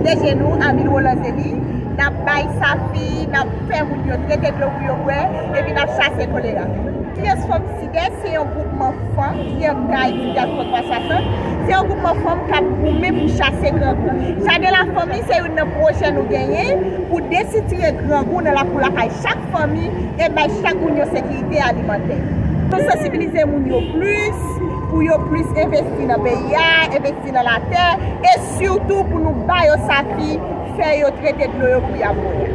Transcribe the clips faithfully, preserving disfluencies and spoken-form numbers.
Pwoteje nou, Armil Roland Zélie, n ap bay safi, n ap fè moun yo trete dlo pou yo bwè, epi n ap chase kolera. Fiyès Fanm Sidès se yon gwoupman fanm ki ap ka etidye ak Fòtwa swasant. Se yon gwoupman fanm k ap goumen pou chase grangou. Jaden Lafanmi se youn nan pwojè nou genyen pou desitire grangou nan lakou lakay chak fanmi e bay chak moun yon sekirite alimantè. Nou sansibilize moun yo plis, pou yo plis envesti nan peyi a, envesti nan latè, e sitou pou nou ba yo safi, fè yo trete dlo yo pou y ap bwè.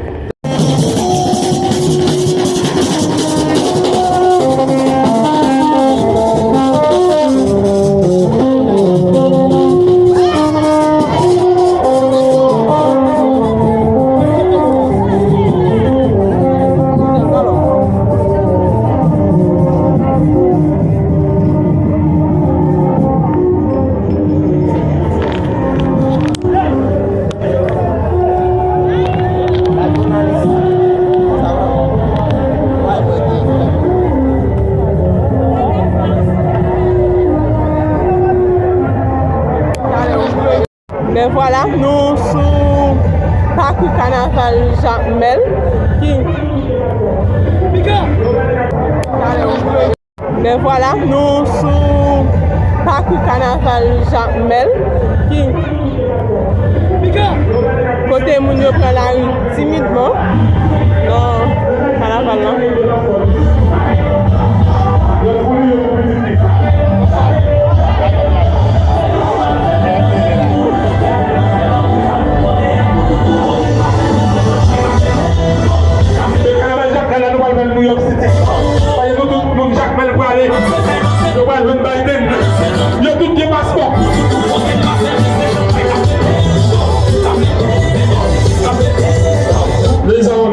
Ben vwala, nou sou pakou kanaval Jakmèl ki Ben vwala, nou sou pakou kanaval Jakmèl ki kote moun yo pran lari timidman nan kanaval lan. Kanaval Jakmèl la, nou pral pran New York City. Paske nou tout moun Jakmèl prale. Yo pral jwenn Biden. Yo tout gen paspò. Lezòm.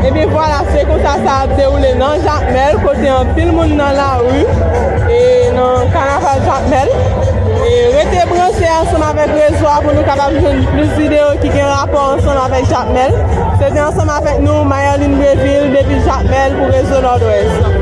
Ebyen vwala, se konsa sa ap dewoule nan Jakmèl, kote anpil moun nan lari e nan kanaval Jakmèl. E rete branche ansanm avèk rezo a pou nou kapab jwenn plis videyo ki gen rapò ansanm avèk Jakmèl. Se te ansanm avèk nou, Mayerline Breville, depi Jakmèl pou Rezo Nòdwès.